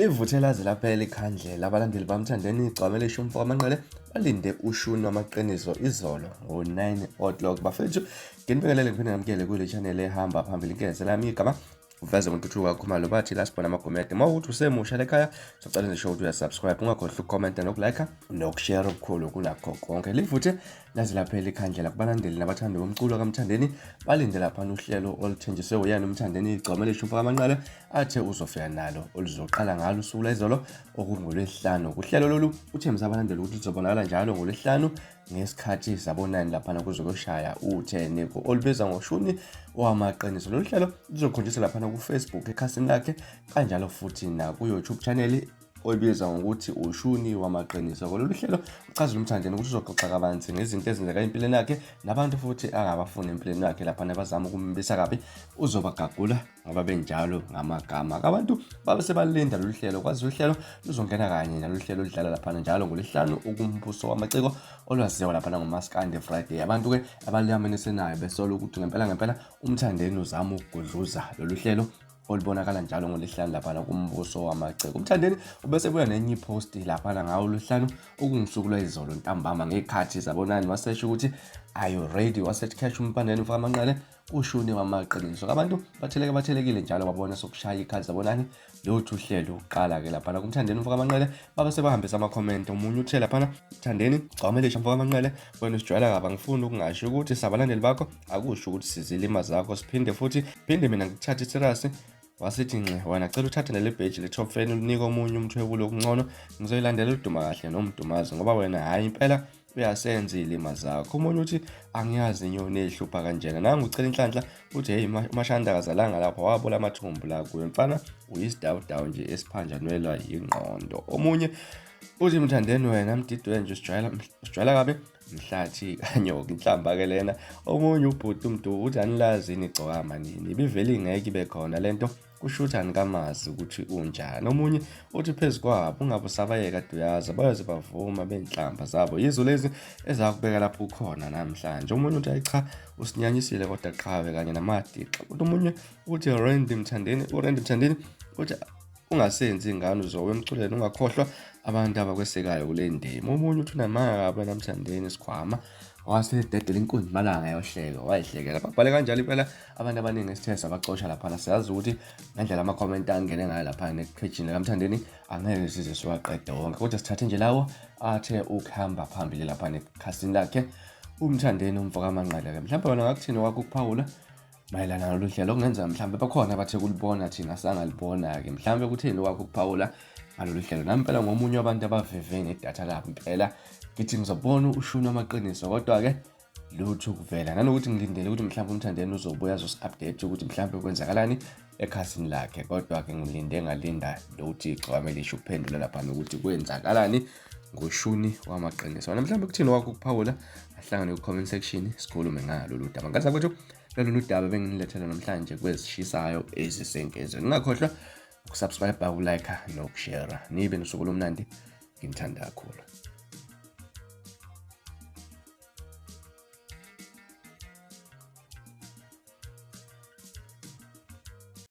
Livuthe laze laphela ikhandlela abalandeli baMthandeni igcwame lisho umfo kaManqele balinde ushuni wamaqiniso izolo ngo-9 o'clock. Bafethu, nginibingelele ngiphinde ngamukele kule channel ehamba phambili inkeze lami igama uveze ngontuthuko kaKhumalo bathi la sibona amagomede. Uma ukuthi usemusha lekhaya socela nje ukuthi uyasubscribe, ungakhohlwa ukucomment nokulike nokushare okukhulu kunakho konke. Livuthe laze laphela ikhandlela kubalandeli nabathandi bomculo kaMthandeni balinde laphana uhlelo oluthenjiswe uyena uMthandeni igcome lisho umfaka Manqele athe uzofika nalo oluzoqala ngalo usuku lwayizolo okungolwesihlanu. Kuhlelo lolu uthembisa abalandeli ukuthi luzobonakala njalo ngolwesihlanu ngesikhathi sabonani laphana kuze kuyoshaya u-10 olubiza ngoshuni wamaqiniso. Lolu hlelo luzokhonjiswa laphana ku-Facebook ekhasini lakhe kanjalo futhi naku-YouTube channel oyibiza ngokuthi ushuni wamaqiniso. Kulolu hlelo uchazela uMthandeni ukuthi uzoxoxa kabanzi ngezinto ezenzeka empilweni yakhe nabantu futhi angabafuni empilweni yakhe laphana bazama ukumbisa kabi uzobagagula ngoba benjalo ngamagama abantu babe sebalinda lolu hlelo kwazi uhlelo luzongena kanye nalolu hlelo oludlala laphana njalo ngolwesihlanu ukumbuso wamaciko olwaziwa laphana ngomaskandi Friday. Abantu-ke abalihambanisenayo besola ukuthi ngempela ngempela uMthandeni uzama ukugudluza lolu hlelo olubonakala njalo ngolwesihlanu laphana kumbuso wamaciko. UMthandeni ubese buya nenye iposti laphana ngawo olwesihlanu okungusuku lwayizolo ntambama ngekhathi zabonani wasesho ukuthi are you ready wasethi cash uMthandeni mfaka Manqele ushuni wamaqiniso. Abantu batheleke bathelekile njalo babona sokushaya ikhathi zabonani lutho uhlelo uqala-ke laphana kuMthandeni umfoka Manqele babe sebahambisa amakhomenti. Omunye uthe laphana Mthandeni gcwamelisha mfoka Manqele wena usijwayela kabi angifuni ukungasho ukuthi sabalandeli bakho akusho ukuthi sizilima zakho siphinde futhi phinde mina ngikuthathe isirasi wasithi nxe wena cela uthathe nale bheji le-top fan ulinike omunye umthwebulo okuncono ngizoyilandela uduma kahle nomdumazi ngoba wena hhayi impela uyasenza iy'lima zakho. Omunye uthi angiyazi inyoni ehlupha kanjena. Nangu ucela inhlanhla uthi hey uMashanda akazalanga lapho wabola amathumbu la kuye mfana uyisidawudawu nje esiphanjanelwa yingqondo. Omunye uthi Mthandeni wena mdidwe nje usijwayela usijwayela kabi mhlathi kanyoka inhlamba ke lena. Omunye ubhuti umdu uthi anilazi yini igcokama nini ibivele ingeke ibe khona lento kusho ukuthi anikamazi ukuthi unjani. Omunye uthi phezu kwabo ungabe usabayeka duyaza bayoze bavuma benhlamba zabo yizo lezi ezakubeka lapho ukhona namhlanje. Omunye uthi ayi cha usinyanyisile kodwa qhawe kanye namadixa. Kodwa omunye uthi Randy Mthandeni uRandy Mthandeni uthi ungasenzi ingane uzowe emculweni ungakhohlwa abantu abakwesekayo kule ndima. Omunye uthi unamanga kabi wena Mthandeni sikhwama wasededela inkunzi malanga yohleko wayihlekela. Babhale kanjalo impela abantu abaningi esithe sabacosha laphana. Siyazi ukuthi ngendlela amakhomenti angene ngayo laphana ekhejini likaMthandeni angeke size siwaqede wonke, kodwa sithathe nje lawo athe ukuhamba phambili laphana ekhasini lakhe uMthandeni umfo kaManqele-ke. Mhlawumbe wena ngakuthini wakho ukuphawula mayelana nalolu hlelo okungenzeka mhlawumbe bakhona abathe kulibona thina sangalibona-ke mhlawumbe kutheni wakho ukuphawula ngalolu hlelo. Nami impela ngomunye wabantu abaveve ngedatha labo impela ngithi ngizobona ushuni wamaqiniso kodwa-ke lutho ukuvela nanokuthi ngilindele ukuthi mhlawumbe uMthandeni uzobuya azosi-update ukuthi mhlawumbe kwenzakalani ekhasini lakhe kodwa-ke ngilinde ngalinda lutho igcwame lisho ukuphendula laphana ukuthi kwenzakalani ngoshuni wamaqiniso. Wena mhlawumbe kuthini wakho ukuphawula ahlangane ku-comment section sikhulume ngalo lolu daba. Ngathi kwethu lolu daba benginilethela namhlanje kwezishisayo ezisenkezi. Ningakhohlwa ukusubscribe, ukulike nokushare. Nibe nosuku olumnandi. Nginithanda kakhulu.